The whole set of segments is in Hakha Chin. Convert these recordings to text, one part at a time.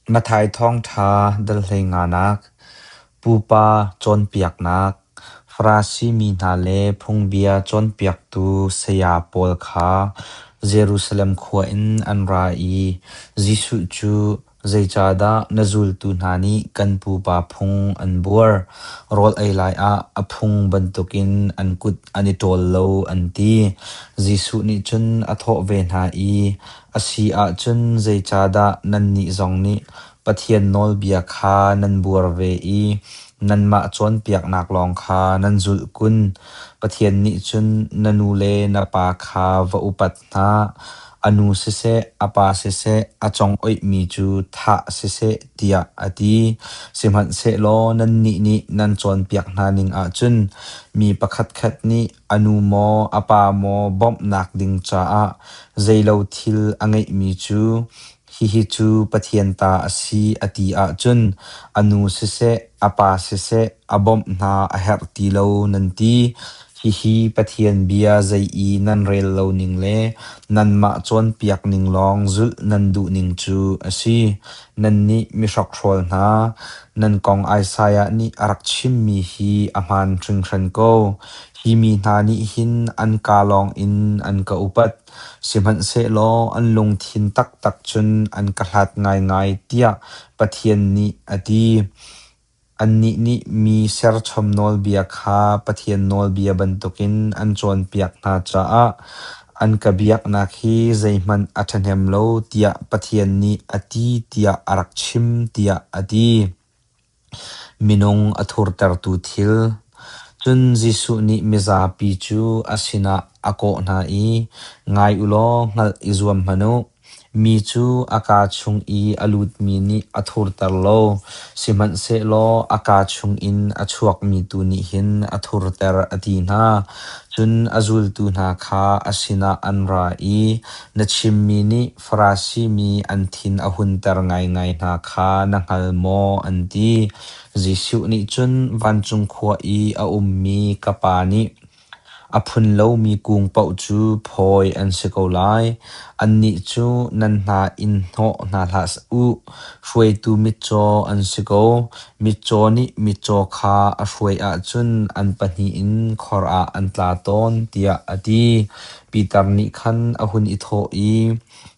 Matthai thawngṭha dal hleinganak, Pupa cawnpiaknak, Farasi mi hna le phungbia cawnpiaktu saya pawl kha Jerusalem khua in an ra i Jesuh cu, “Zeicahdah na zultu hna nih kan pupa phung an buar? Rawl ei lai ah a phung bantukin an kut an i ṭawl lo,” an ti. Jesuh nih cun a thawh ve hna i, “A si ahcun zeicahdah nannih zong nih Pathian nawlbia kha nan buar ve i nanmah cawnpiaknak lawng kha nan zulh kun? Pathian nih cun na nu le na pa kha va upat hna, a nu siseh, a pa siseh, a congoihmi cu thah siseh, tiah a ti. Sihmanhsehlaw nannih nih nan cawnpiak hna ning ahcun mi pakhatkhat nih a nu maw a pa maw bawmhnak ding caah zeilo thil a ngeihmi cu hihi cu Pathian ta a si a ti ahcun a nu siseh, a pa siseh a bawmh hna a herh ti lo nan ti. Hihi Pathian bia zei i nan rel lo ning le nanmah cawnpiak ning lawng zulh nan duh ning cu a si. Nannih mihrokhrawl hna, nan kong Isaiah nih a rak chimmi hi a hmaan hringhran ko. Hi mi hna nih hin an kaa lawngin an ka upat, sihmanhsehlaw an lungthin taktak cun an ka hlat ngaingai tiah Pathian nih a ti. Annih nih mi serchom nawlbia kha Pathian nawlbia bantukin an cawnpiak hna caah an ka biaknak hi zeihmanh a ṭhahnem lo tiah Pathian nih a ti tiah a rak chim tiah a ti. Minung a thurtertu thil. Cun Jesuh nih mizapi cu a sinah a kawh hna i, “Ngai u law hngalh i zuam hmanh u. Mi cu a kaa chung i a lutmi nih a thurter lo, sihmanhsehlaw a kaa chungin a chuakmi tu nih hin a thurter,” a ti hna. Cun a zultu hna kha a sinah an ra i, “Na chimmi nih Farasi mi an thin a hunter ngaingai hna kha na hngal maw?” an ti. Jesuh nih cun vancung khua i a ummi ka Pa nih a phun lomi kung paoh cu phawi an si ko lai. Annih cu nan hna in hnawh hna hlah u; hruaitu mitcaw an si ko. Mitcaw nih mitcaw kha a hruai ahcun an pahnih in khor ah an tla tawn, tiah a ti. Piter nih khan a hun i thawh i,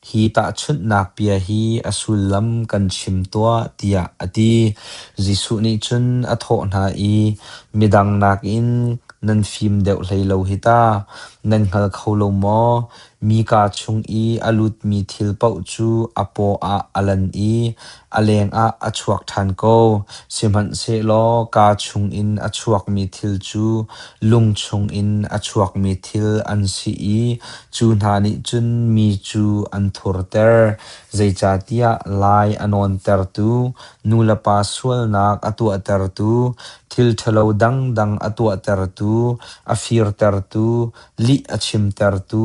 “Hi tahchunhnak bia hi a sullam kan chim tuah,” tiah a ti. Jesuh nih cun a thawh hna i, “Midang nakin nan fim deuh hlei lo hi ta! Nan hngal kho lo maw? Mi kaa chung i a lutmi thil paoh cu a paw ah a lan i a lengah a chuak ṭhan ko. Sihmanhsehlaw kaa chungin a chuakmi thil cu lung chungin a chuakmi thil an si i cu hna nih cun mi cu an thurter. Zeicahtiah lai a nawntertu, nulepa sualnak a tuahtertu, thil ṭhalo dangdang a tuahtertu, a firtertu, lih a chimtertu,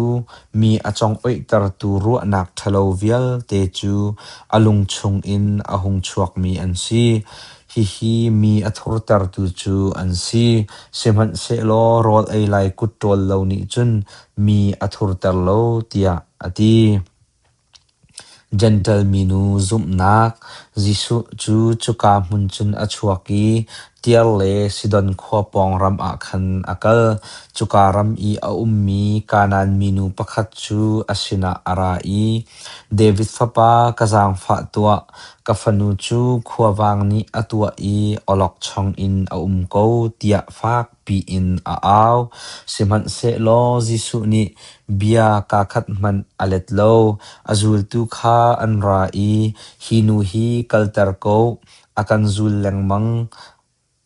mi a congoihtertu ruahnak ṭhalo vialte cu a lung chungin a hung chuakmi an si. Hihi mi a thurtertu cu an si. Sihmanhsehlaw rawl ei lai kut ṭawl lo nih cun mi a thurter lo, tiah a ti. Jentail minu zumhnak Jesuh cu cuka hmun cun a chuak i Tyre le Sidon khua pawng ram ah khan a kal. Cuka ram i a ummi Kanaan minu pakhat cu a sinah a ra i, “David fapa, ka zaangfah tuah. Ka fanu cu khuavang nih a tuah i awlokchong in a um ko,” tiah fak piin a au. Sihmanhsehlaw Jesuh nih bia kaakhat hmanh a let lo. A zultu kha an ra i, “Hi nu hi kalter ko, a kan zul lengmang,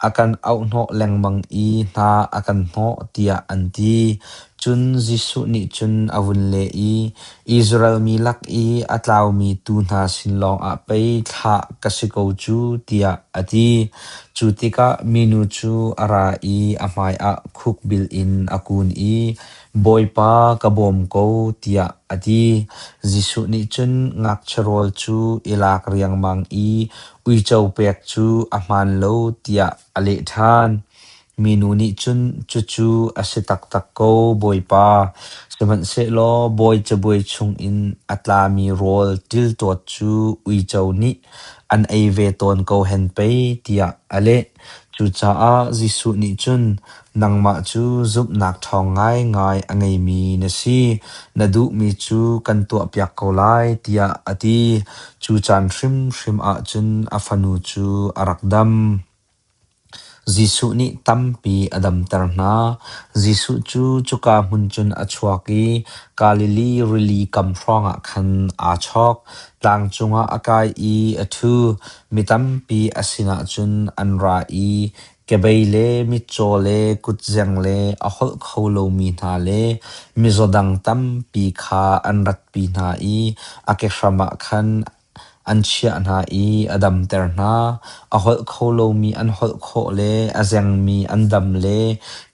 a kan auhnawh lengmang i hna a kan hnawh,” tiah an ti. Cun Jesuh nih cun a vun leh i, “Israel mi lak i a tlaumi tuu hna sin lawngah pei thlah ka si ko cu,” tiah a ti. Cu tikah minu cu a ra i a hmaiah khukbil in a kun i, “Bawipa, ka bawm ko,” tiah a ti. Jesuh nih cun ngakchia rawl cu i lak riangmang i uico pek cu a hmaan lo tiah a leh ṭhan. Minu nih cun, “Cucu a si taktak ko, Bawipa, sihmanhsehlaw bawi cabuai chungin a tlami rawl ṭilṭawt cu uico nih an ei ve tawn ko hen pei,” tiah a leh. Cucaah Jesuh nih cun, “Nangmah cu zumhnak ṭhawng ngaingai a ngeimi na si; na duhmi cu kan tuahpiak ko lai,” tiah a ti. Cu caan hrimhrim ah cun a fanu cu a rak dam. Jesuh nih tampi a damter hna. Jesuh cu cuka hmun cun a chuak i Galilee rili kam hrawngah khan aa chawk. Tlang cungah a kai i a ṭhu. Mi tampi a sinah cun an ra i kebei le mitcaw le kutzeng le a holh kho lomi hna le mizaw dang tampi kha an ratpi hna i a kehram ah khan an chiah hna i a damter hna. A holh kho lomi an holh khawh le a zengmi an dam le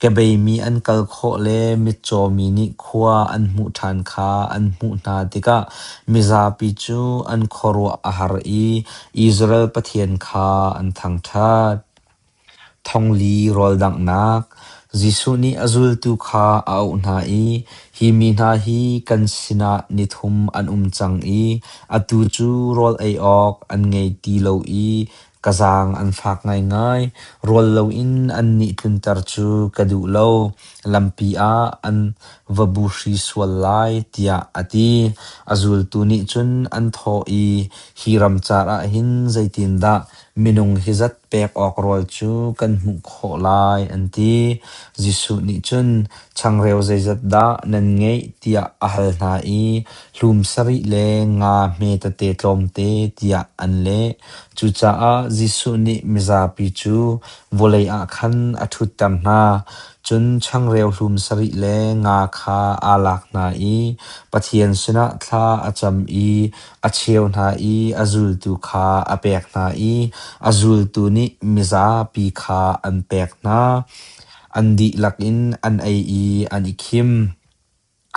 kebeimi an kal khawh le mitcawmi nih khua an hmuh ṭhan kha an hmuh hna tikah mizapi cu an khuaruah a har i Israel Pathian kha an thangṭhat. Thongli rawldanghnak Jesuh nih a zultu kha a auh hna i, “Hi mi hna hi kan sinah nithum an um cang i atu cu rawl ei awk an ngei ti lo i ka zaang an fak ngaingai. Rawl loin annih tlunter cu ka duh lo. Lampi ah an va buhri sual lai,” tiah a ti. A zultu nih cun an thawh i, “Hi ramcar ah hin zeitindah minung hi zat pek awk rawl cu kan hmuh khawh lai,” an ti. Jesuh nih cun, “Changreu zeizat dah nan ngeih?” tiah a hal hna i, “Hlum sarih le nga hme tete tlawmte,” tiah an leh. Cucaah Jesuh nih mizapi cu vawlei ah khan a ṭhutter hna. Cun changreu hlum sarih le nga kha aa lak hna i Pathian sinah thla a cam i a cheu hna i a zultu kha a pek hna i a zultu nih mizapi kha an pek hna. An dihlak in an ei i an i khim.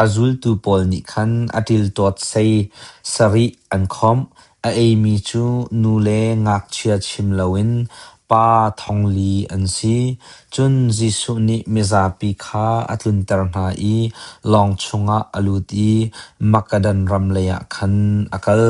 A zultu pawl nih khan a ṭilṭawt sei sarih an khawmh. A eimi cu nu le ngakchia chim loin pa thongli an si. Cun Jesuh nih mizapi kha a tlunter hna i lawng chungah a lut i Magadan ram leiah khan a kal.